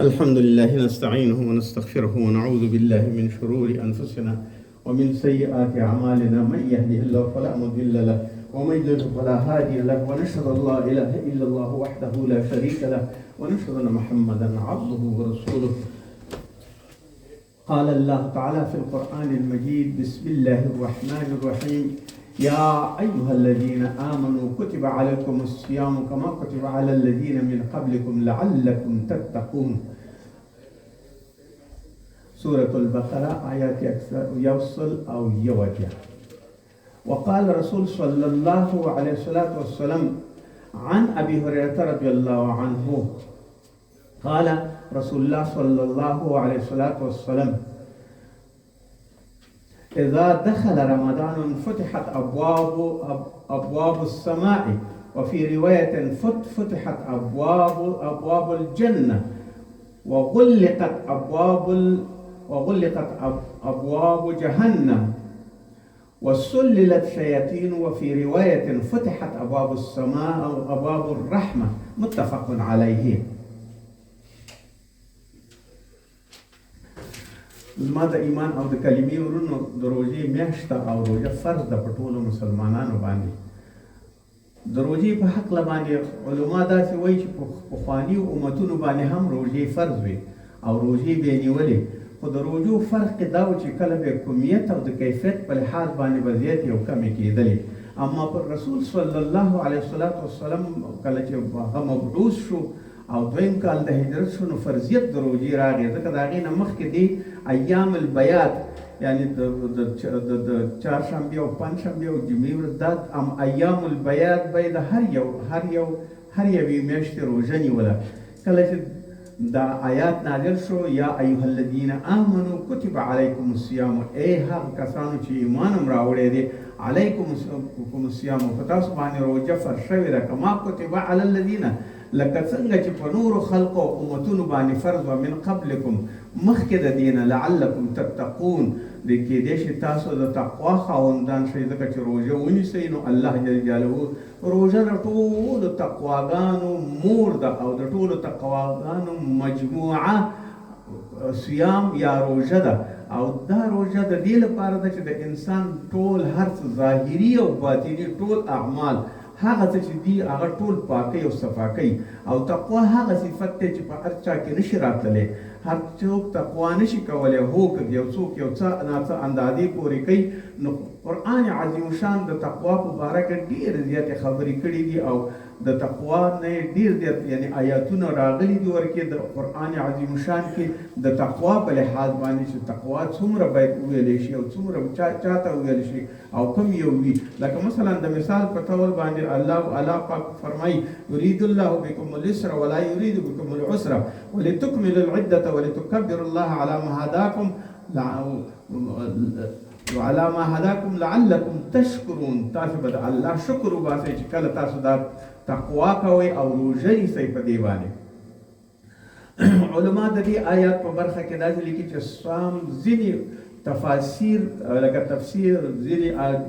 الحمد لله نستعينه ونستغفره ونعوذ بالله من شرور أنفسنا ومن سيئات أعمالنا، من يهده الله فلا مضل له ومن يضلل فلا هادي له، ونشهد أن لا إله إلا الله وحده لا شريك له، ونشهد أن محمدا عبده ورسوله. قال الله تعالى في القرآن المجيد: بسم الله الرحمن الرحيم، يا أيها الذين آمنوا كتب عليكم الصيام كما كتب على الذين من قبلكم لعلكم تتقون. سورة البقرة آيات يوصل أو يوجه. وقال رسول صلى الله عليه الصلاة والسلام عن أبي هريرة رضي الله عنه قال رسول الله صلى الله عليه الصلاة والسلام: إذا دخل رمضان فتحت أبواب السماء، وفي رواية فتحت أبواب الجنة، وغلقت أبواب جهنم، وسللت شياطين، وفي رواية فتحت أبواب السماء أو أبواب الرحمة. متفق عليه. زما د ایمان او د کلمې ورونو، د روژې میاشت او روژه فرض ده په ټولو مسلمانانو باندې. د روژې په هکله باندې علما داسې وایي چې په پخوانیو امتونو باندې هم روژې فرض وې او روژې به یې نیولې، خو د روژو فرق دا و چې کله به کمیت او د کیفیت په لحاظ باندې به زیاتې او کمې کېدلې. اما پر رسول صلی الله علیه والسلام کله چې هغه مبعوث شو او دویم کال د هجرت شو، نو فرضیت د روژې راغی، ځکه د هغې نه مخکې دی ایام البیات، یعنی د چهارشنبې او پنجشنبې او جمعې ورځ، دا ایام البیات به یې د هر یوې میاشتې روژه نیوله. کله چې دا آیات نازل شو، یا ایها الذین آمنو کتب علیکم الصیام، ای هغه کسانو چې ایمان هم راوړی دی، علیکم الصیام، په تاسو باندې روژه فرض شوې ده، کما کتب علی الذین، لکه څنګه چې په نورو خلقو او امتونو باندې فرض وه، من قبلکم، مخکې د دې نه، لعلکم تتقون، د کېدای شي تاسو د تقوا خاوندان شئ، ځکه چې روژه ونیسئ نو الله جل جلاله روژه د ټولو تقواګانو مور ده او د ټولو تقواګانو مجموعه صیام یا روژه ده. او دا روژه د دې لپاره ده چې د انسان ټول هر څه ظاهري او باطني ټول اعمال هغه څه چې دي هغه ټول پاکۍ او صفاکۍ. او تقوا هغه صفت دی چې په هر چا کې نشي راتللی، هر څوک تقوا نشي کولی. هو که یو څوک یو څه ناڅه اندازې پورې کوي، نو قرآن عظیم شان د تقوا په باره کې ډېرې زیاتې خبرې کړې دي او د تقوا نه یې ډېر زیات یعنی آیاتونه راغلي دي ورکې د قرآن عظیم شان کې د تقوا په لحاظ باندې چې تقوا څومره باید وویلی شي او څومره چاته وویل شي او کوم یو وي. لکه مثلا د مثال په طور باندې الله پاک فرمایي: یرید الله بكم اليسر ولا یرید بكم العسر ولتکملوا العدة ولتکبروا الله على ما هداكم وعلى ما هداكم لعلكم تشکرون. تاسو به د الله شکر وباسئ چې کله تاسو دا تقوا کوئ او روژه نیسئ په دې باندې. علما د دې آیات په برخه کې داسې لیکي چې صام ځینې تفاسیر لکه تفسیر ځینې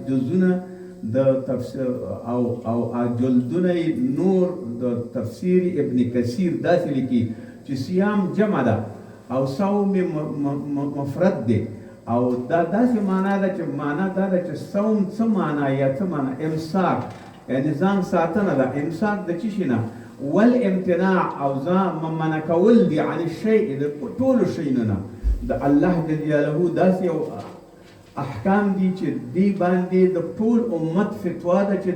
جزونه د تفسیر او جلدونه نور د تفسیر ابن کثیر داسې لیکي چې صیام جمع ده او صوم مفرد دی، او دا داسې معنا ده چې معنا دا ده چې صوم څه معنا یا څه معنا امساک، یعنی ځان ساتنه ده. امساک د څه شي نه؟ والامتناع او ځان منع کول دي عن الشیء، د ټولو شیانو نه. د الله جل جلاله داسې یو احکام دي چې دې باندې د ټول امت فتوا ده چې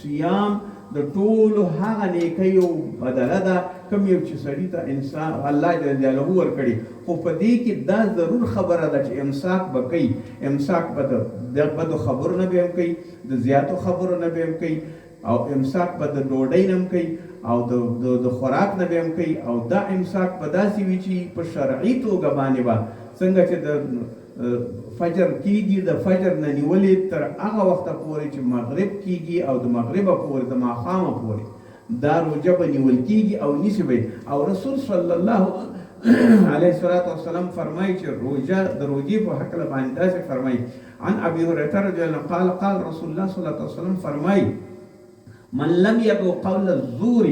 صیام د ټولو هغه نیکیو بدله ده کوم یو چې سړي ته انسان الله جل جلاله ورکړي. خو په دې کې دا ضرور خبره ده چې امساک به کوي، امساک به د بدو خبرو نه به هم کوي، د زیاتو خبرو نه به هم کوي، او امساک به د ډوډۍ نه هم کوي او د خوراک نه به هم کوي. او دا امساک به داسې وي چې په شرعي توګه باندې به څنګه چې د فجر کیږي، د فجر نه نیولې تر هغه وخته پورې چې مغرب کیږي او د مغربه پورې د ماښامه پورې دا روژه به نیول کیږي او نیسي به. او رسول صلی الله علیه الصلاة والسلام فرمایي چې روژه د روژې په هکله باندې داسې فرمایي: عن ابي هريره رضي الله عنه قال قال رسول الله صلی الله علیه وسلم فرمایي: من لم يدع قول الزور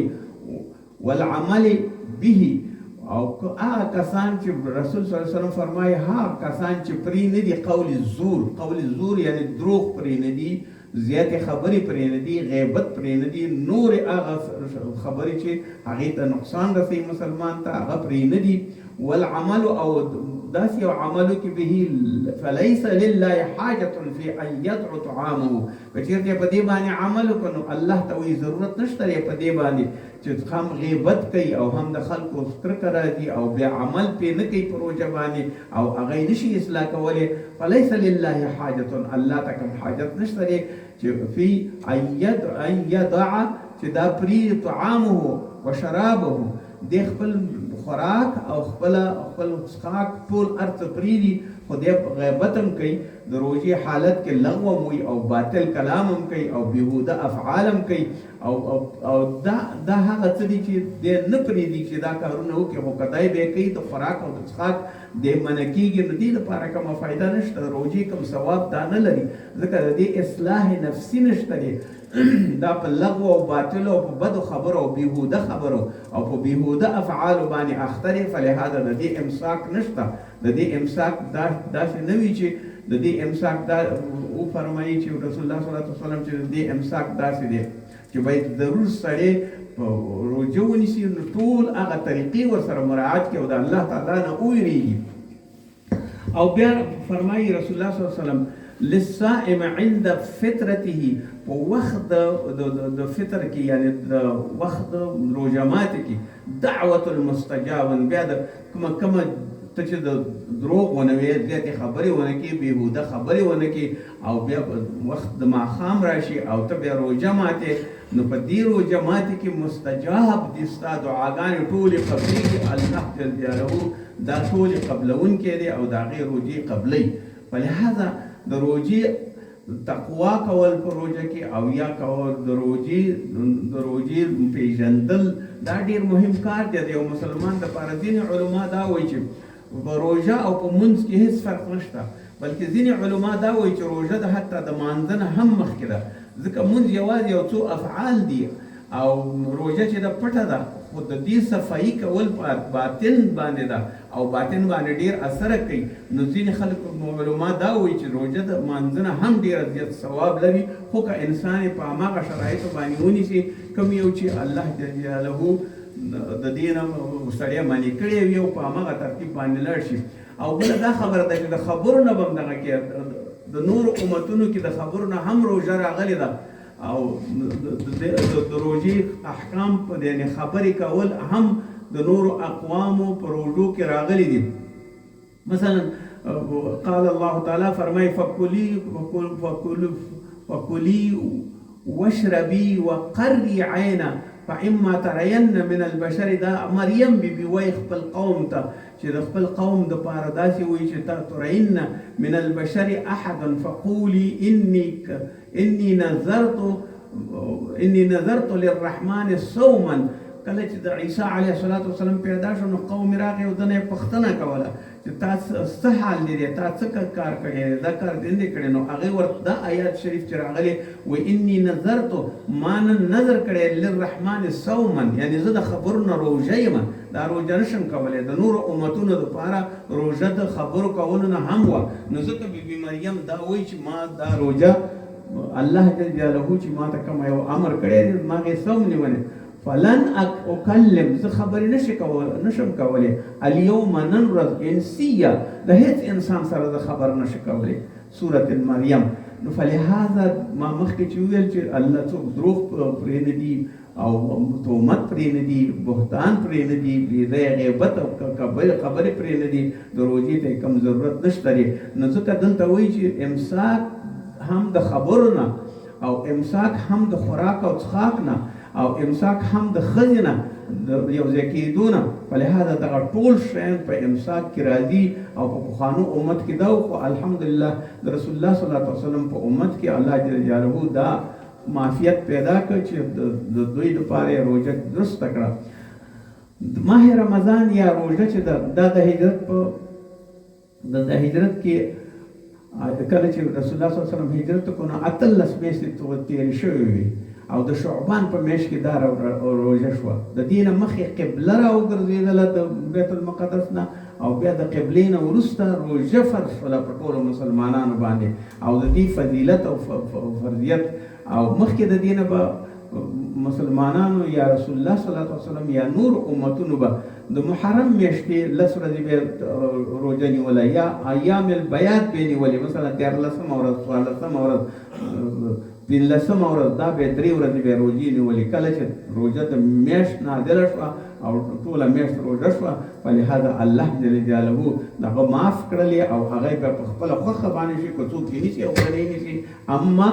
والعمل به او هغه کسان چې رسول صلی الله علیه وسلم فرمایي، هغه کسان چې پرې نه دي قول زور، قول زور یعنی دروغ پرې نه دي، زیاتې خبرې پرې نه دي، غیبت پرې نه دي، نورې هغه خبرې چې هغې ته نقصان رسوي مسلمان ته، هغه پرې نه دي. والعمل او داسې یو عمل وکړي به، فلیس لله حاجة فی ان یدع طعامه، که چېرته په دې باندې عمل وکړو نو الله ته وایي ضرورت نشته دی په دې باندې چې هم غیبت کوي او هم د خلکو کرکه راځي او بیا عمل پې نه کوي په روژه باندې او هغه یې نشي اصلاح کولی. فلیس لله حاجة، الله ته کوم حاجت نشته دی چې فی ان یدع، چې دا پرېږدي طعامه وشرابه، دی خپل خوراک او خپل څښاک ټول هر څه پرېږدي، خو دی غیبت هم کوي، د روژې حالت کې لغو هم وي او باطل کلام هم کوي او بیهوده افعال هم کوي، او او دا دا هغه څه دي چې دی نه پرېږدي چې دا کارونه وکړي، خو که دی به یې کوي د خوراک او د څښاک دی منع کېږي، نو دې لپاره کومه فایده نشته، د روژې کوم ثواب دا نه لري، ځکه د دې اصلاح نفسي نشته دی. دا په لغو او باطلو او په بدو خبرو او بیهوده خبرو او په بیهوده افعالو باندې اخته دی، فلهذا د دې امساک نشته. د دې امساک دا داسې نه وي چې د دې امساک دا وفرمایي چې رسول الله صلی الله علیه وسلم چې د دې امساک داسې دی چې باید ضرور سړی په روژه ونیسي، نو ټول هغه طریقې ورسره مراعات کړي او د الله تعالی نه وویریږي. او بیا فرمایي رسول الله صلی الله علیه وسلم للصائم عند فطرته، په وخت د فطر کې، یعنی د وخت د روژه ماتې کې، دعوت المستجاب، بیا د کومه کومه ته چې د دروغ ونه وې، زیاتې خبرې ونه کړې، بیهوده خبرې ونه کړې، او بیا وخت د ماښام راشي او ته بیا روژه ماتې، نو په دې روژه ماتې کې مستجاب دي، ستا دعاګانې ټولې قبلېږي. الله جل جلاله دا ټولې قبلونکی دی او د هغې روژې قبلوي. فلهذا د روژې تقوا کول په روژه کې او یا کول د روژې پیژندل، دا ډیر مهم کار دی د یو مسلمان دپاره. ځینې علما دا وایي چې په روژه او په مونځ کې هیڅ فرق نشته، بلکې ځینې علما دا وایي چې روژه د حتی د مانځه نه هم مخکې ده، ځکه مونځ یوازې یو څو افعال دي او روژه چې ده پټه ده، خو د دې صفایي کول په باطن باندې ده او باطن باندې ډیر اثر کوي. نو ځینې خلک علما دا وایي چې روژه د مانځه نه هم ډیره زیات ثواب لري، خو که انسان یې په هماغه شرایطو باندې ونیسي کوم یو چې الله جل جلاله د دې نه سړی منع کړی وي او په هماغه ترتیب باندې لاړ شي. او بله دا خبره ده چې د خبرو نه به هم دغه کې د نورو امتونو کې د خبرو نه هم روژه راغلې ده، او د روژې احکام په یعنې خبرې کول هم د نورو اقوامو په روژو کې راغلي دي. مثلا قال الله تعالی فرمای، فکلی فکل فکلی واشربي وقري عینا فاما ترین من البشر. دا مریم بی بی وای خپل قوم ته چې د خپل قوم د پاره داسې وایي چې تا ترین من البشر احدا فقولي اني نذرت للرحمن صوما. کله چې د عیسی علیه الصلاة والسلام پیدا شو، نو قوم راغی او دنه پوښتنه کوله چې تا څه حال دی، تا څه کار کړی دی، دا کار دې نه کړی. نو هغې ورته دا آیات شریف چې راغلی و، انی نذرت، ما نن نذر کړی، للرحمن صوما، یعنی زه د خبرو نه روژه یم، دا روژه نشم کولی. د نورو امتونو دپاره روژه د خبرو کولو نه هم وه، نو ځکه بي بي مریم دا وایي چې ما دا روژه الله جل جلاله چې ما ته کوم یو امر کړی دی، ما هغې صوم نیولی. فلن اکلم، زه خبرې نشم کولی، الیوم نن ورځ، انسیا، د هیڅ انسان سره زه خبر نشم کولی، سورة مریم. نو فلهذا ما مخکې چې وویل چې الله څوک دروغ پرې نه دي او تهمت پرې نه دي، بهتان پرې نه دي، بې ځایه غیبت او خبرې پرې نه دي، د روژې ته کوم ضرورت نشته دی. نو ځکه دلته وایي چې امساک هم د خبرو نه، او امساک هم د خوراک او څښاک نه، او امساک هم د ښځې نه د یو ځای کېدو نه. فلهذا دغه ټول شیان په امساک کې راځي او په پخوانو امت کې دا، خو الحمدلله د رسول الله صلی الله علیه وسلم په امت کې الله جل جلاله دا معافیت پیدا کړ چې د دوی لپاره یې روژه درسته کړه. ماه رمضان یا روژه چې ده، دا د هجرت په د هجرت کې کله چې رسول الله صلی الله علیه وسلم هجرت وکړ، نو 18 میاشتې تېرې شوې وې. او د شعبان په میاشت کې دا روژه شوه. د دې نه مخکې قبله راوګرځېدله د بیت المقدس نه، او بیا د قبلې نه وروسته روژه فرض شوله په ټولو مسلمانانو باندې، او د دې فضیلت او فرضیت. او مخکې د دې نه به مسلمانانو یا رسول الله صلی الله علیه وسلم یا نور امتونو به د محرم میاشتې 10 ورځې به روژه نیوله، یا ایام البیات به نیولې، مثلا 13مه ورځ، 14مه ورځ، 15مه ورځ، دا به 3 ورځې به روژې نیولې. کله چې روژه د میاشت نازله شوه او ټوله میاشت روژه شوه، فلهذا الله جل جلاله دغه معاف کړلې او هغه به په خپله خوښه باندې شي، که څوک یې نیسي او که نه یې نیسي. اما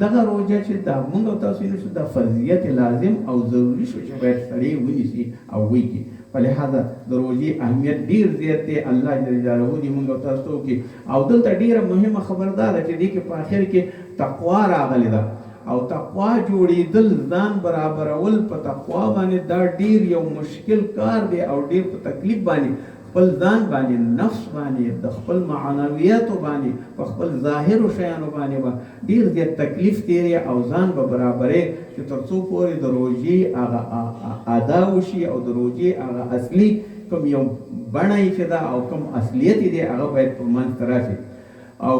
دغه روژه چې دا مونږ او تاسو یې نیسو، دا فرضیت لازم او ضروري شو چې باید سړی ونیسي او ویکړي. فلهذا د روژې اهمیت ډېر زیات دی. الله جل جلاله دې مونږ او تاسو ته وکړي. او دلته ډېره مهمه خبره دا ده چې دې کې په آخر کې تقوا راغلې ده، او تقوا جوړېدل، ځان برابرول په تقوا باندې دا ډېر یو مشکل کار دی، او ډېر په تکلیف باندې خپل ځان باندې، نفس باندې، د خپل معنویاتو باندې، په خپل ظاهرو شیانو باندې به ډېر زیات تکلیف تېرې او ځان به برابرې چې تر څو پورې د روژې هغه ادا وشي او د روژې هغه اصلي کوم یو بڼه یې چې ده او کوم اصلیت یې دی هغه باید په منځ ته راشي. او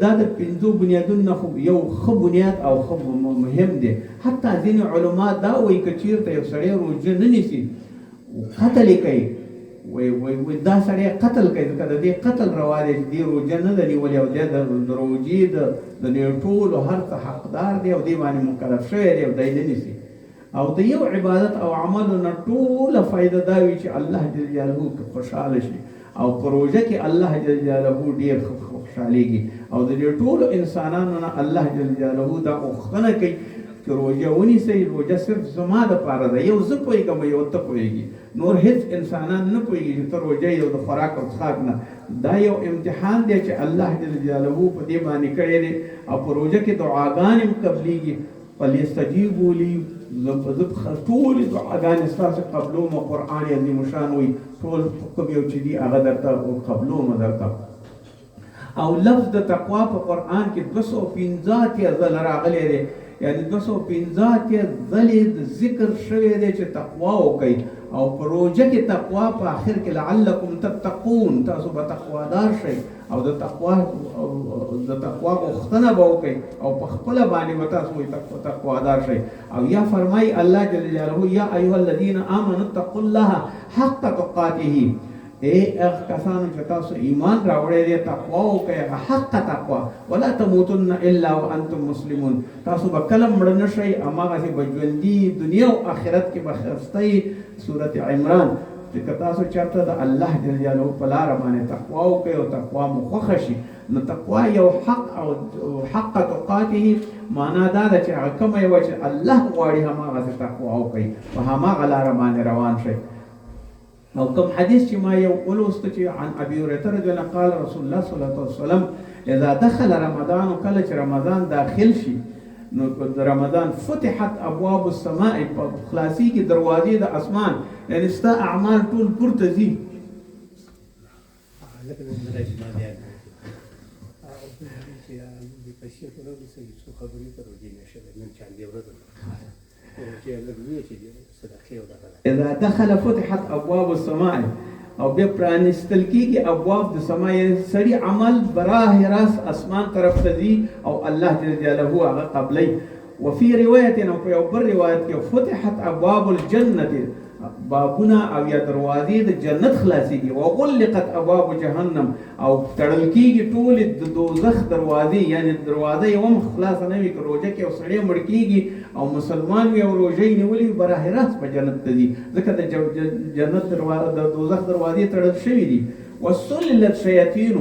دا د 5 بنیادونو نه خو یو ښه بنیاد او ښه مهم دی. حتی ځینې علما دا وایي که چېرته یو سړی روژه نه نیسي قتل یې کوي، وایي دا سړی قتل کوي، ځکه د دې قتل روا دی چې دې روژه نه ده نیولې او دی د روژې د نیټولو هر څه حقدار دی او دې باندې مکلف شوی دی او دی نه نیسي. او د یو عبادت او عملو نه ټوله فایده دا وي چې الله جل جلاله خوشحاله شي، او په روژه کې الله جل جلاله ډېر خوشحالېږي. او د دې ټولو انسانانو نه الله جل جلاله دا غوښتنه کوي چې روژه ونیسئ، روژه صرف زما دپاره ده، یو زه پوهېږم یو ته پوهېږي، نور هېڅ انسانان نه پوهېږي چې ته روژه یې او د خوراک او څښاک نه. دا یو امتحان دی چې الله جل جلاله په دې باندې کړی دی. او په روژه کې دعاګانې هم قبلېږي، فلیستجیبوا لي، زه ټولې دعاګانې ستاسې قبلوم، قرآن عظیم الشان وایي ټول کوم یو چې دي هغه درته قبلوم درته. او لفظ د تقوا په قرآن کې 285 ځله راغلی دی، یعنی 285 ځلې د ذکر شوی دی چې تقوا وکړئ. او په روژه کې تقوا په آخر کې لعلکم تتقون، تاسو به تقوادار شئ او د تقوا غوښتنه به وکړئ او په خپله باندې به تاسو تقوادار شئ. او یا فرمایي الله جل جلاله یا ایها الذین آمنوا اتقوا الله حق تقاته، ای هغه کسانو چې تاسو ایمان راوړی دی تقوا وکړئ، هغه حق تقوا، ولا تموتن الا وانتم مسلمون، تاسو به کله مړه نه شئ، هماغسې به ژوندي دنیا او آخرت کې به ښایسته یئ. سورة عمران چې که تاسو چېرته د الله جل جلاله په لاره باندې تقوا وکړئ او تقوا مو خوښه شي، نو تقوا یو حق او حق تقاته معنا دا ده چې هغه کومه یوه چې الله غواړي هماغسې تقوا وکړئ، په هماغه لاره باندې روان شئ. او کوم حدیث چې ما یو ولوست چې عن ابي هريره رضی الله قال رسول الله صلی الله علیه وسلم اذا دخل رمضان، کله چې رمضان داخل شي نو د رمضان فتحت ابواب السماء، په خلاصېږي دروازې د اسمان، یعنی ستا اعمال ټول پورته ځي. اذا دخل فتحت ابواب السماء، او بیا پرانیستل کېږي ابواب د سما، یعنی سړي عمل براه راست اسمان طرف ته ځي او الله جل جلاله هغه قبلوي. وفي روایت، او په یو بل روایت کې فتحت ابواب الجنة، بابونه او یا دروازې د جنت خلاصېږي، وغلقت ابواب جهنم، او تړل کېږي ټولې د دوزخ دروازې، یعنې دروازه یې هم خلاصه نه وي. که روژه کې یو سړی مړ کېږي او مسلمان وي او روژه یې نیولې وي، براه راست په جنت ته ځي، ځکه د جنت د دوزخ دروازې تړل شوې دي. وسللت شیاطین،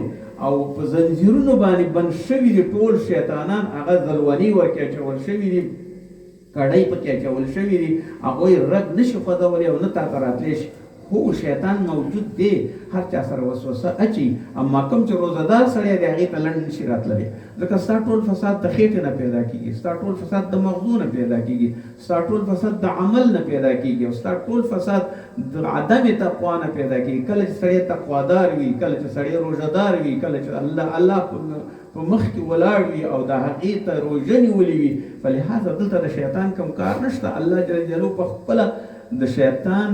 او په زنځیرونو باندې بند شوي دي ټول شیطانان، هغه ځلونې ورکې اچول شوي دي، کړۍ پکې اچول شوي دي، هغوی رګ نشي خوځولی او نه تاته راتلی شي. هو شیطان موجود دی، هر چا سره وسوسه اچي، اما کوم چې روزهدار سړی دی هغې ته لنډ نشي راتللی، ځکه ستا ټول فساد د خېټې نه پیدا کېږي، ستا ټول فساد د مغزو نه پیدا کېږي، ستا ټول فساد د عمل نه پیدا کېږي، او ستا ټول فساد د عدم تقوا نه پیدا کېږي. کله چې سړی تقوادار وي، کله چې سړی روژهدار وي، کله چې الله الله په مخ کې ولاړ وي او د هغې ته روژه نیولې وي، فلهذا دلته د شیطان کوم کار نشته. الله جل جلاله په خپله د شیطان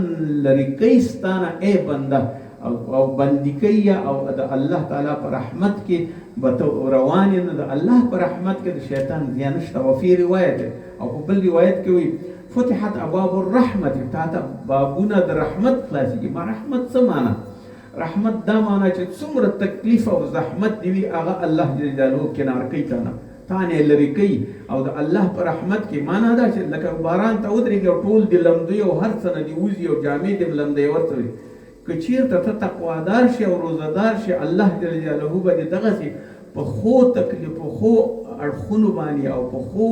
لرې کوي ستا نه ای بنده، او بندي کوي او د الله تعالی په رحمت کې به ته روان یې، نو د الله په رحمت کې د شیطان زیان نشته. وفي روایت، او په بل روایت کې وایي فتحت ابواب الرحمت، تا ته بابونه د رحمت خلاصېږي. ما رحمت څه معنا؟ رحمت دا معنا چې څومره تکلیف او زحمت دی وي هغه الله جل جلاله کنار کوي، تا نه تا نه لرې کوي. او د الله په رحمت کې معنا دا چې لکه باران ته ودرېږي او ټول دې لمدوي او هر څه نه دې وځي او جامې دې هم لمدوي او هر څه وي، که چېرته ته تقوادار شې او روزهدار شې، الله جل جلاله به دې دغسې په ښو تکلیف، په ښو اړخونو باندې او په ښو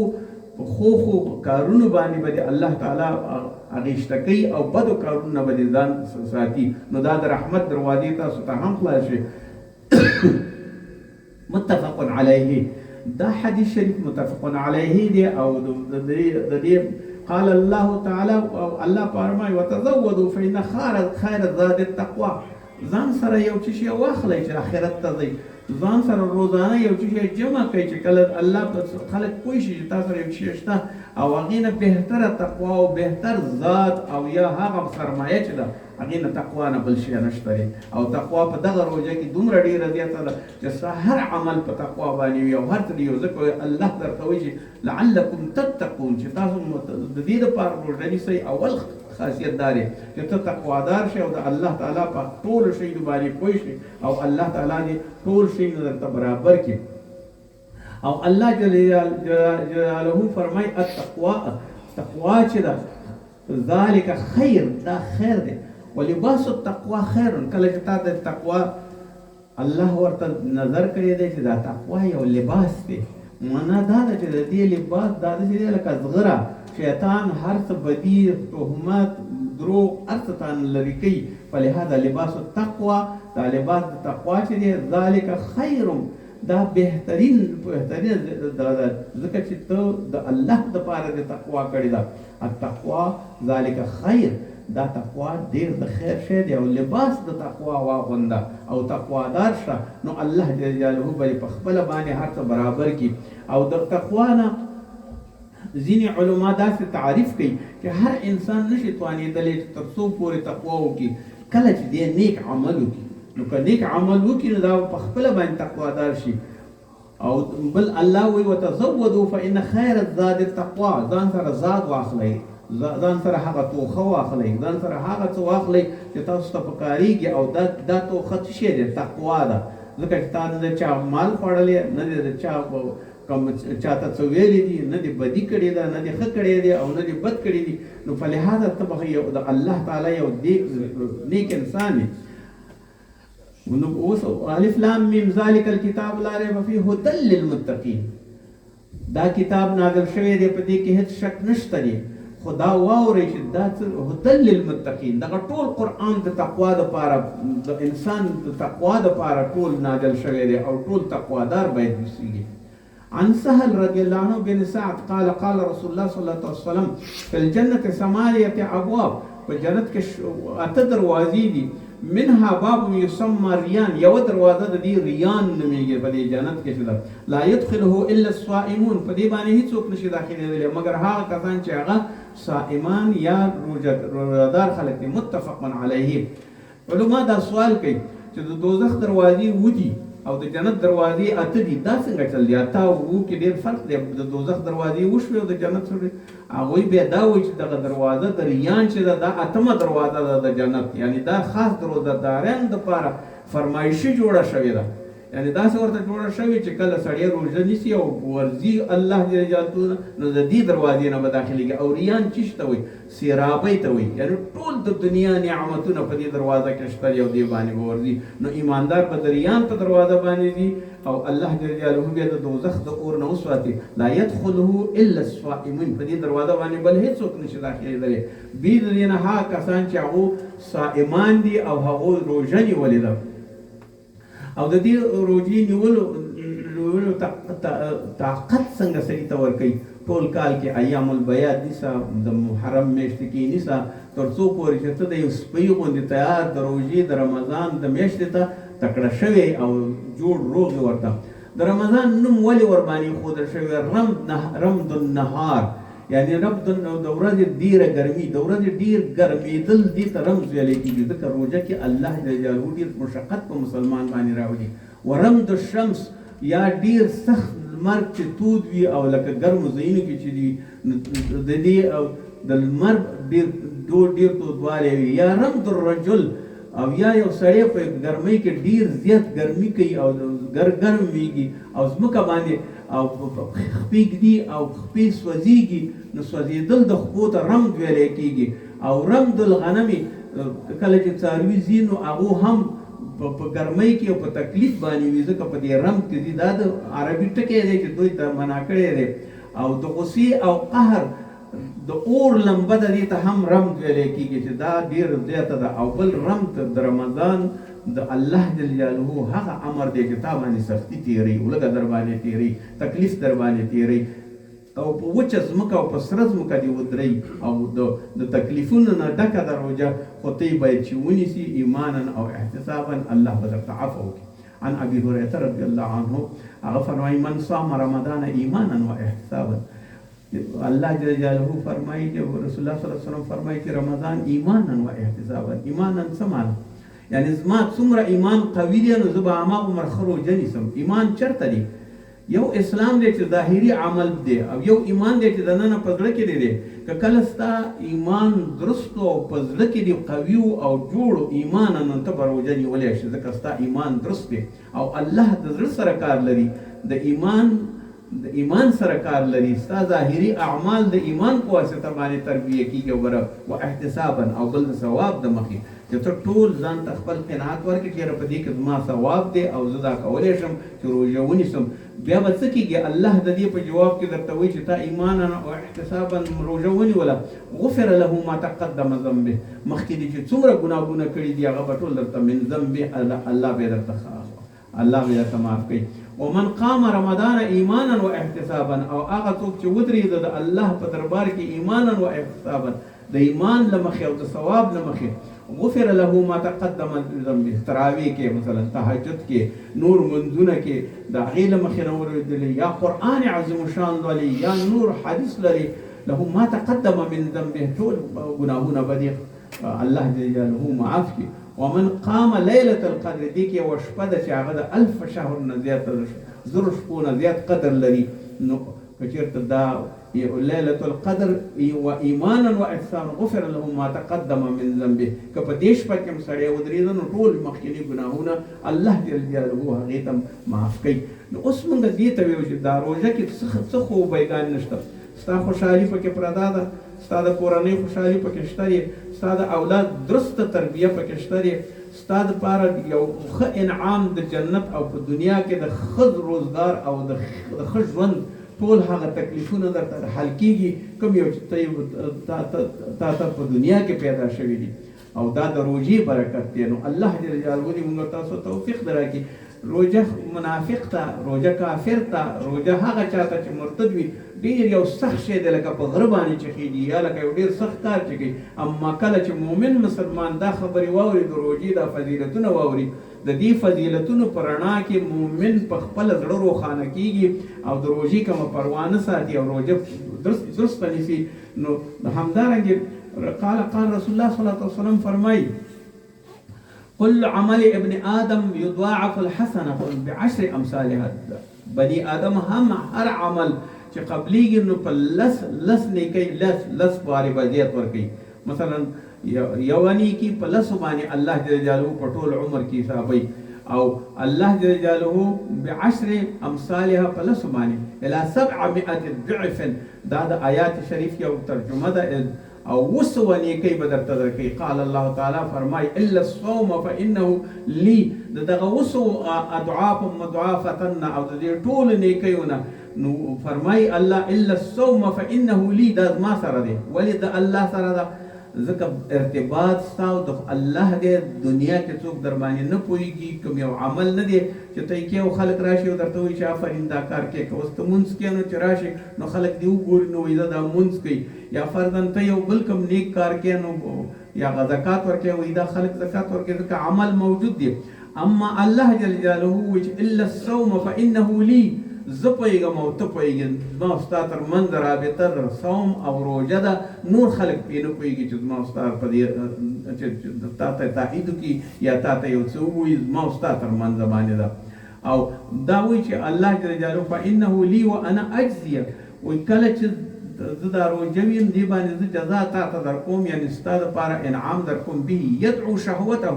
په ښو ښو کارونو باندې به دې الله تعالی اغېشته کوي او بدو کارونو نه به دې ځان ساتي. نو دا د رحمت دروازې تاسو ته هم خلاص شي. متفق علیه، دا حدیث شریف متفق علیه دی. او د دې قال الله تعالی، او الله فرمایي وتزودوا فإن خیر الزاد التقوی. ځان سره یو څه شی واخلئ چې آخرت ته ځئ، ځان سره روزانه یو څه شی جمع کړئ چې کله الله په خلک پوه شي چې تا سره یو څه شی شته او هغې نه بهتره تقوا او بهتر ذات او یا هغه سرمایه چې ده هغې نه تقوا نه بل شی نشته دی. او تقوا په دغه روژه کې دومره ډېره زیاته ده چې ستا هر عمل په تقوا باندې وي او هر څه دی. یو ځکه الله درته وایي چې لعلکم تتقون، چې تاسو د دې لپاره روژه نیسئ. اول خاصیت دا دی چې ته تقوادار شې او د الله تعالی په ټولو شیانو باندې پوه شې او الله تعالی دې ټول شیونه درته برابر کړي. او الله جل جلاله فرمایي التقوا، تقوا چې ده ذلک خیر، دا خیر دی. ولباس التقوا خیر، کله چې تا د تقوا الله ورته نظر کړی دی چې دا تقوا یو لباس دی، معنا دا ده چې د دې لباس دا داسې دی لکه زغره، شیطان هر څه بدي، تهمت، دروغ هر څه تا نه لرې کوي. فلهذا لباس التقوا، دا لباس د تقوا چې دی ذلک خیر، دا بهترین بهترین دا ده، ځکه چې ته د الله دپاره د تقوا کړې ده. التقوا ذلک خیر، دا تقوا ډیر د خیر شی دی او لباس د تقوا واغونده او تقوادار شه، نو الله جل جلاله به په خپله باندې هر څه برابر کړي. او د تقوا نه ځینې علما داسې تعریف کوي چې هر انسان نشي توانېدلی چې تر څو پورې تقوا وکړي، کله چې دی نیک عمل وکړي. نو که نیک عمل وکړي نو دا په خپله باندې تقوادار شي. او بل الله وی وتزودوا فإن خیر الزاد التقوا، ځان سره زاد واخلئ، ځان سره هغه توښه واخلئ، ځان سره هغه څه واخلئ چې تاسو ته پکارېږي. او دا توښه څه شی دی؟ تقوا ده. ځکه چې تا نه د چا مال خوړلی، نه دې د چا کوم چاته څه ویلي دي، نه دې بدي کړې ده، نه دې ښه کړی دی او نه دې بد کړی دي. نو فلهذا ته به یو د الله تعالی یو نیک انسان یې. نو اوس الف لام میم ذلک الکتاب لا ریب فیه هدی للمتقین، دا کتاب نازل شوی دی، په دې کې هیڅ شک نشته دی. خو دا واورئ چې دا څه هدی للمتقین، دغه ټول قرآن د تقوا دپاره، د انسان د تقوا دپاره ټول نازل شوی دی او ټول تقوادار باید وسیږي. عن سهل رضی الله عنه بن سعد قال قال رسول الله صلی الله علیه وسلم فی الجنة ثمانیة ابواب، په جنت کې اته دروازې دي، منها باب يسمى ریان، یوه دروازه د دې ریان نومېږي په دې جنت کې چې ده، لا يدخله الا الصائمون، په دې باندې هیڅوک نشي داخلېدلی مګر هغه کسان چې هغه صائمان یا روژهدار خلک دي. متفق علیه. علما دا سوال کوي چې د دوزخ دروازې ودي او د جنت دروازې اته دي، دا څنګه چل دی؟ اته او اوو کې ډېر فرق دی. د دوزخ دروازې وشوې او د جنت شوې. هغوی بیا دا وایي چې دغه دروازه د ریان چې ده دا اتمه دروازه ده د جنت، یعنی دا خاص دروازه داران دپاره فرمایشي جوړه شوې ده، یعنی داسې ورته جوړه شوې چې کله سړی روژه نیسي او ورځي الله جل جلاله نو د دې دروازې نه به داخلېږي. او ریان چیش ته وایي؟ سیرابۍ ته وایي، یعنی ټول د دنیا نعمتونه په دې دروازه کې شته دی او دې باندې به ورځي. نو ایماندار به د ریان په دروازه باندې ځي او الله جل جلاله بیا د دوزخ د اور نه وساتي. لا يدخله الا الصائمون، په دې دروازه باندې بل هیڅوک نشي داخلېدلی بې د دې نه هغه کسان چې هغو صائمان دي او هغو روژه نیولې ده. او د دې روژې نیولو طاقت څنګه سړي ته ورکوي؟ ټول کال کې ایام البیاد نیسه، د محرم میاشتې کې نیسه، تر څو پورې چې ته د یو سپي غوندې تیار د روژې د رمضان د میاشتې ته تکړه شوی او جوړ روغ ورته. د رمضان نوم ولې ورباندې ایښودل شوی؟ رمد نه، رمد النهار، یعنی رمد د ورځې ډیره ګرمي، د ورځې ډیر ګرمېدل دې ته رمز ویل کېږي، ځکه روژه کې الله جل جلاله ډیر مشقت په مسلمان باندې راولي. ورمد الشمس، یا ډیر سخت لمر چې تود وي او لکه ګرمو ځایونو کې چې وي، د دې او د لمر ډیر ډیر تودوالی وي. یا رمد الرجل، او یا یو سړی په ګرمۍ کې ډیر زیات ګرمي کوي او ګرم ویږي او ځمکه باندې او خپې ږدي او خپې سوځېږي، نو سوځېدل د خپو ته رمد ویلی کېږي. او رمد الغنم، کله چې څاروي ځي نو هغو هم په ګرمۍ کې او په تکلیف باندې وي، ځکه په دې رمد کې ځي. دا د عربي ټکی دی چې دوی ته منع کړی دی. او د غصې او قهر د اور لمبه ده، دې ته هم رمد ویلی کېږي چې دا ډېر زیاته ده. او بل رمد د رمضان د الله جل جلاله هغه امر دی چې تا باندې سختي تېروي، ولږه در باندې تېروي، تکلیف در باندې تېروي، او په وچه ځمکه او په سره ځمکه دې ودروي او د تکلیفونو نه ډکه ده روژه، خو ته یې باید چې ونیسي ایمانا او احتسابا، الله به درته عفو وکړي. عن ابي هريره رضی الله عنه هغه فرمایي: من صام رمضان ایمانا و احتسابا. الله جل جلاله فرمایي چې رسول الله صلی الله علیه وسلم فرمایي چې رمضان ایمانا و احتسابا. ایمانا څه معنی؟ یعنی زما څومره ایمان قوي دی نو زه به هماغومره ښه روژه نیسم. ایمان چېرته دی؟ یو اسلام دی چې ظاهري عمل دی، او یو ایمان دی چې دننه په زړه کې دی. که کله ستا ایمان درست او په زړه کې دی قوي او جوړ ایمان، نو ته به روژه نیولی شې، ځکه ستا ایمان درست دی. او الله د زړه سره کار لري، د ایمان سره کار لري. ستا ظاهري اعمال د ایمان په واسطه باندې تربیه کیږي. او بره و احتسابا، او بل د ثواب د مخې چې ته ټول ځان ته خپل قناعت ورکړې چې یاره په دې کې زما ثواب دی او زه دا کولی شم چې روژه ونیسم، بیا به څه کېږي؟ الله د دې په جواب کې درته وایي چې تا ایمانا او احتسابا روژه ونیوله، غفر له ما تقدم ذنبه، مخکې دې چې څومره ګناهونه کړي دي هغه به ټول درته من ذنبه الله به درته معاف کړي. ومن قام رمضان ایمانا و احتسابا، او هغه څوک چې ودرېده د الله په دربار کې ایمانا و احتسابا، د ایمان له مخې او د ثواب له مخې، غفر له ما تقدم من ذنبه. تراویح کې مثلا، تهجد کې، نور منځونه کې د هغې له مخې نه ورېدلې، یا قرآن عظیم الشان لولي، یا نور حدیث لري، له ما تقدم من ذنبه، ټول ګناهونه به دې الله جل جلاله معاف کړي. ومن قام لیلة القدر، دې کې یوه شپه ده چې هغه د الف شهر نه زیاته، 1000 شپو نه زیات قدر لري. نو که چېرته دا لیلة القدر و ایمانا و احسان غفر له ما تقدم من ذنبه، که په دې شپه کې هم سړی ودرېده نو ټول مخکیني ګناهونه الله جل جلاله هغې ته معاف کوي. نو اوس موږ دې ته ویو چې دا روژه کې څه خوبیګان نشته، ستا خوشحالي پکې پرده ده، ستا د کورنۍ خوشحالي پکې شته دی، ستا د اولاد درسته تربیه پکې شته دی، ستا دپاره یو ښه انعام د جنت او په دنیا کې د ښه روزګار او د ښه ژوند ټول هغه تکلیفونه درته حل کېږي کوم یو چې تا ته په دنیا کې پیدا شوي دي. او دا د روژې برکت دی. نو الله جل جلاله دې موږ تاسو توفیق درکړي. روژه منافق ته، روژه کافر ته، روژه هغه چاته چې مرتد وي، ډېر یو سخت شی دی، لکه په غره باندې چې خېږي یا لکه یو ډېر سخت کار چې کوي. اما کله چې مؤمن مسلمان دا خبرې واوري، د روژې دا فضیلتونه واوري، د دې فضیلتونو په رڼا کې مؤمن په خپله زړه روښانه کېږي او د روژې کومه پروا نه ساتي او روژه درسته نیسي. نو همدارنګې قال قال رسول الله صلی الله علیه وسلم فرمایي: كل عمل ابن آدم يضاعف الحسنة بعشر امثالها. بني آدم هم هر عمل چې قبلیږي نو په لس لس نیکۍ، لس لس بارې به زیات ورکوي. مثلا یوه نیکي په لسو باندې الله جل جلاله په ټول عمر کې حسابوي، او الله جل جلاله بعشر امثالها په لسو باندې الى 700 ضعف. دا د آیات شریف یو ترجمه ده، او 700 نیکۍ به درته درکوي. قال الله تعالی فرمایي: الا الصوم فانه لي. د دغه 700 اضعاف مضاعفة نه او د دې ټولو نیکیو نه، نو فرمایي الله: الا الصوم فانه لي، دا زما سره دی. ولې د الله سره ده؟ ځکه ارتباط ستا او د الله دی. دنیا کې څوک در باندې نه پوهېږي، کوم یو عمل نه دی چې ته یې کوې او خلک راشي او درته وایي چې آفرین دا کار کوې. که اوس ته مونځ کوې نو چې راشي نو خلک دې وګوري نو وایي دا مونځ کوي، یا فرضاً ته یو بل کوم نیک کار کوې نو یا زکات ورکوې، وایي دا خلک زکات ورکوي، ځکه عمل موجود دی. اما الله جل جلاله وویل چې الا الصوم فانه لي، زه پوهېږم او ته پوهېږې، زما او ستا تر منځ رابطه د صوم او روژه ده، نور خلک پرې نه پوهېږي چې زما او ستا په دې چې تا ته تایید وکړي یا تا ته یو څه ووایي، زما او ستا تر منځ باندې ده. او دا وایي چې الله جل جلاله فانه لي وانا اجزي، وایي کله چې زه دا روژه ویم دې باندې زه جزا تا ته درکوم، یعنې ستا دپاره انعام درکوم. به یدعو شهوته،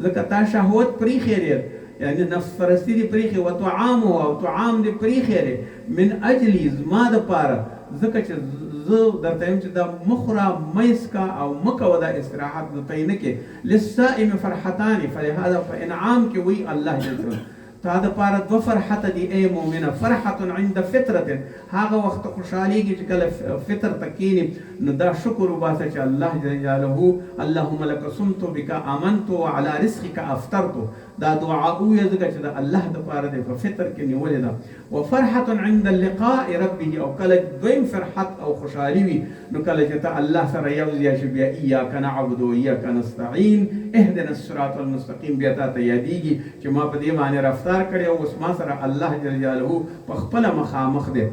ځکه تا شهوت پرېښی دی، یعنې نفس پرستي دې پرېښې، وطعامه او طعام دې پرېښی دی، من اجلي زما دپاره، ځکه چې زه درته یم چې دا مه خوره، مه یې څکه او مه کوه دا استراحت، نو ته یې نه کې. للصائم فرحتان، فلهذا په انعام کې وایي الله جل جلاله تا د پاره دوه فرحته دي ای مؤمنه، فرحة عند فطرة، هغه وخت خوشحالېږي چې کله فطر ته کښېنې نو دا شکر وباسه چې الله جل جلاله اللهم لک صمت بک آمنت وعلی رزقک افطرت، دا دعا ووایه ځکه چې د الله د پاره دې په فطر کې نیولې ده. وفرحة عند لقاء ربه، او کله دویم فرحت او خوشحالي وي نو کله چې ته الله سره یو ځای شې بیا ایاک نعبد و ایاک نستعین اهدنا الصراط المستقیم بیا تا ته یادیږي چې ما په دې باندې رفتار کړی او اوس ما سره الله جل جلاله په خپله مخامخ دی.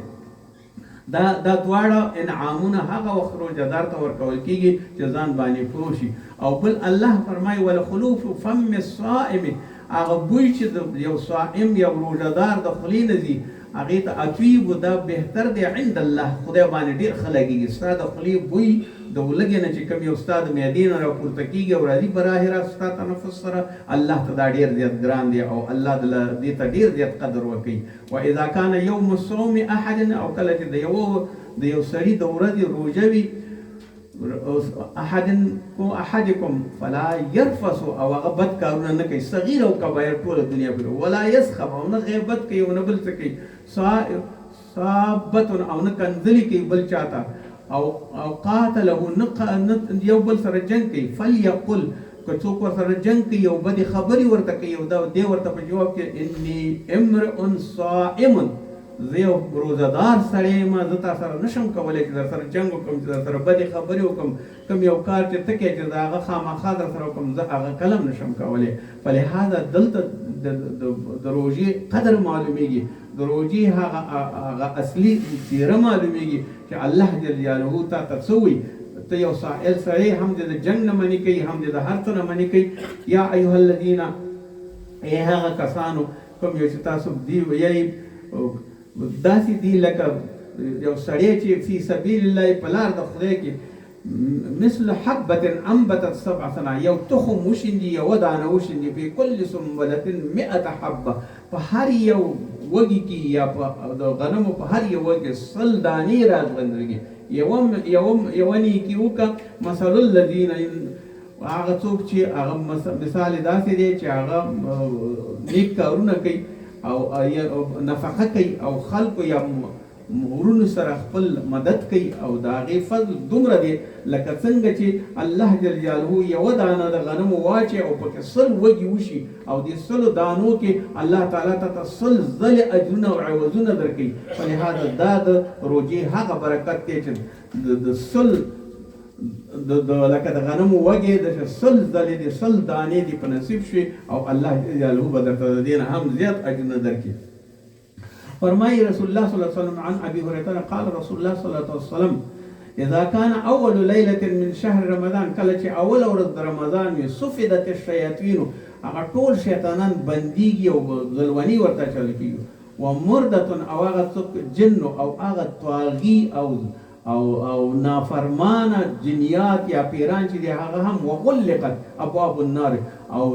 دا دا دواړه انعامونه هغه وخت روژه دار ته ورکول کیږي چې ځان باندې پوه شي. او بل الله فرمایي ولخلوف فم الصائم، هغه بوی چې د یو صائم یو روژه دار د خولې نه ځي هغې ته اطیب، دا بهتر دی عند الله، خدای باندې ډېر ښه لګېږي. ستا د خولې بوی د ولږې نه چې کوم یو ستا د معدې نه راپورته کېږي او راځي براه راست ستا تنفس سره، الله ته دا ډېر زیات ګران دی او الله دې ته ډېر زیات قدر ورکوي. واذا کان یوم صوم احد، او کله چې د یو د یو سړي د ورځې روژه وي، احد کو احدکم فلا يرفث، او هغه بد کارونه نه کوي، صغیر او کبایر ټوله دنیا پرې، ولا يسخب، او نه غیبت کوي او نه بل څه کوي، صابت، او نه کنځلې کوي بل چاته، او او قاتله، نه یو بل سره جنګ کوي. فلیقل، که څوک ورسره جنګ کوي او بدې خبرې ورته کوي او دا دی ورته په جواب کې انی امرئ صائم، زه یو روزهدار سړی یم، زه تا سره نشم کولی چې در سره جنګ وکړم، چې در سره بدې خبرې وکړم، کوم یو کار چې ته کوې چې زه هغه خامخا در سره وکړم، زه هغه کله هم نشم کولی. فلهذا دلته د روژې قدر معلومیږي، د روژې هغه هغه اصلي څیره معلومیږي چې الله جل جلاله تا ته څه وایي. ته یو سائل سړی هم دې د جنګ نه منې کوي، هم دې د هر څه نه منې کوي. یا ایها الذین، ای هغه کسانو کوم یو چې تاسو دی ویئ، داسې دي لکه یو سړی چې فی سبیل الله په لار د خدای کې، مثل حبة انبتت سبع سنه، یو تخم وشیندي، یوه دانه وشیندي، فی کل سنبلة مئة حبة، په هر یو وږي کې یا په د غنمو په هر یو وږي 100 دانې راځغندېږي. یوه یوه یوه نیکي وکړه. مثل الذین، هغه څوک چې هغه مثال یې داسې دی چې هغه نیک کارونه کوي او نفقه کوي او خلکو یا ورونو سره خپل مدد کوي، او د هغې فضل دومره دی لکه څنګه چې الله جل جلاله یوه دانه د غنمو واچوي او پکې 100 وږي وشي، او دې 100 دانو کې الله تعالی تا ته 100 ځلې اجرونه او عوضونه درکوي. فلهذا دا د روژې هغه برکت دی چې د 100 د لکه د غنمو وږی د 100 ځلې دې 100 دانې دې په نصیب شوې، او الله جل جلاله به درته د دې نه هم زیات اجرونه درکړي. فرمایي رسول الله صلی الله علیه وسلم عن ابي هريره قال رسول الله صلی الله علیه وسلم اذا كان اول ليله من شهر رمضان، کله چې اوله ورځ د رمضان وي، صفدت الشیاطین، هغه ټول شیطانان بندیږي او ځلوني ورته اچول کېږي، ومردة، او هغه څوک جن او هغه طاغي او او او نافرمانه جنیات یا پیران چې دي هغه هم، وغلقت ابواب النار، او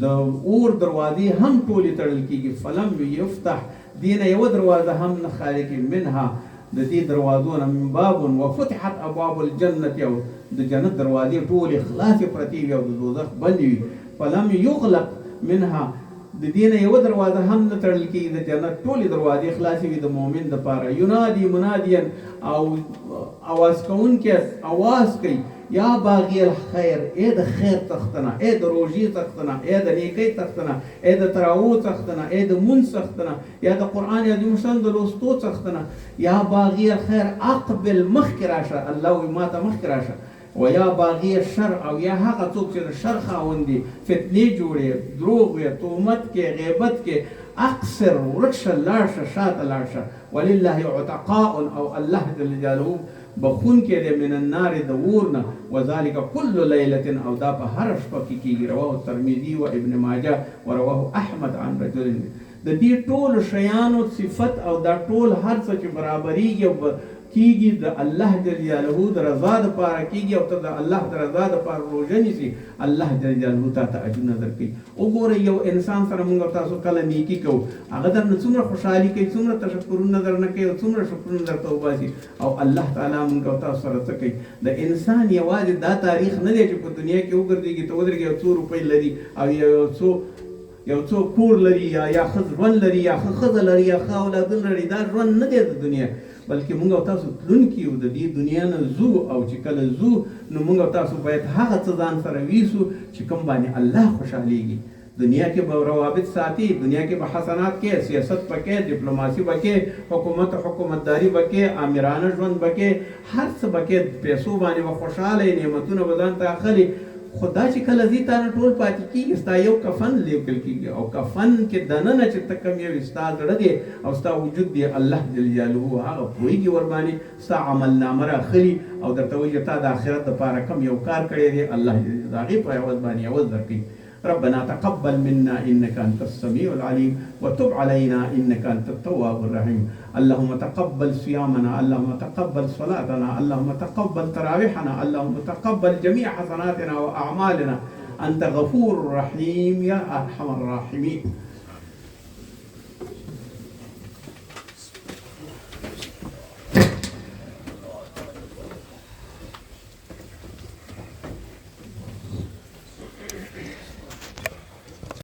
د اور دروازې هم ټولې تړل کېږي، فلم یفتح، دې نه یوه دروازه هم نه خالي کېږي، منها، د دې دروازو نه، من باب، وفتحت ابواب الجنة، او د جنت دروازې ټولې خلاصې پرتې وي او د دوزخ بندې وي، فلم یغلق منها، د دې نه یوه دروازه هم نه تړل کېږي، د جنت ټولې دروازې خلاصې وي د مؤمن دپاره. ینادي منادیا، او اواز کوونکی اواز کوي، یا باغی الخیر، ای د خیر څښتنه، ای د روژې څښتنه، ای د نیکۍ څښتنه، ای د تراوو څښتنه، ای د مونځ څښتنه، یا د قرآن عظیم الشان د لوستو څښتنه، یا باغی الخیر اقبل، مخکې راشه. الله وایي ما ته مخکې راشه. و یا باغی شر، او یا هغه څوک چې د شر خاوند دي، فتنې جوړې، دروغ وې، تهمت کې، غیبت کې، اقصر، ورک شه، لاړ شه، شاته لاړ شه. ولله عتقاء، او الله جل جلاله بخښونکی دی، من النار، د اور نه. وذلک کل لیلة، او دا په هره شپه کې کېږي. رواه الترمذي و ابن ماجه ورواه احمد عن رجل. د دې ټولو شیانو صفت او دا ټول هر څه چې برابرېږي او کیږي، د الله جل جلاله د رضا دپاره کیږي، او ته د الله د رضا دپاره روژه نیسي، الله جل جلاله تا ته اجرونه درکوي. وګورئ، یو انسان سره موږ تاسو کله نیکي کوو، هغه درنه څومره خوشحالي کوي، څومره تشکرونه درنه کوي او څومره شکرونه درته وباسي. او الله تعالی موږ تاسو سره څه کوي؟ د انسان یوازې دا تاریخ نه دی چې په دنیا کې وګرځېږي، ته ودرېږي او څو روپۍ لري او یو څو کور لري یا ښه ژوند لري یا ښه ښځه لري یا ښه اولادونه لري. دا ژوند نه دی د دنیا، بلکې موږ او تاسو تلونکي یو، د دې دنیا نه ځو، او چې کله ځو نو موږ او تاسو باید هغه څه ځان سره ویسو چې کوم باندې الله خوشحالېږي. دنیا کې به روابط ساتي، دنیا کې به حسنات کې، سیاست پکې، ډیپلوماسي پکې، حکومتداري پکې، آمرانه ژوند پکې، هر څه پکې، پیسو باندې به خوشحاله، نعمتونه به ځان ته اخلي، خو دا چې کله ځي، تا نه ټول پاتې کېږي. ستا یو کفن لیکل کېږي او کفن کې دننه چې ته کوم یو ستا زړه دی او ستا وجود دی، الله جل جلاله هغه پوهېږي ورباندې، ستا عمل نامه راخلي او درته وایي چې تا د آخرت دپاره کوم یو کار کړی دی. الله جل د هغې په عوض باندې عوض درکوي. ربنا تقبل منا إنك أنت السميع العليم وتب علينا إنك أنت التواب الرحيم. اللهم تقبل صيامنا، اللهم تقبل صلاتنا، اللهم تقبل تراويحنا، اللهم تقبل جميع حسناتنا وأعمالنا، أنت غفور رحيم يا أرحم الراحمين.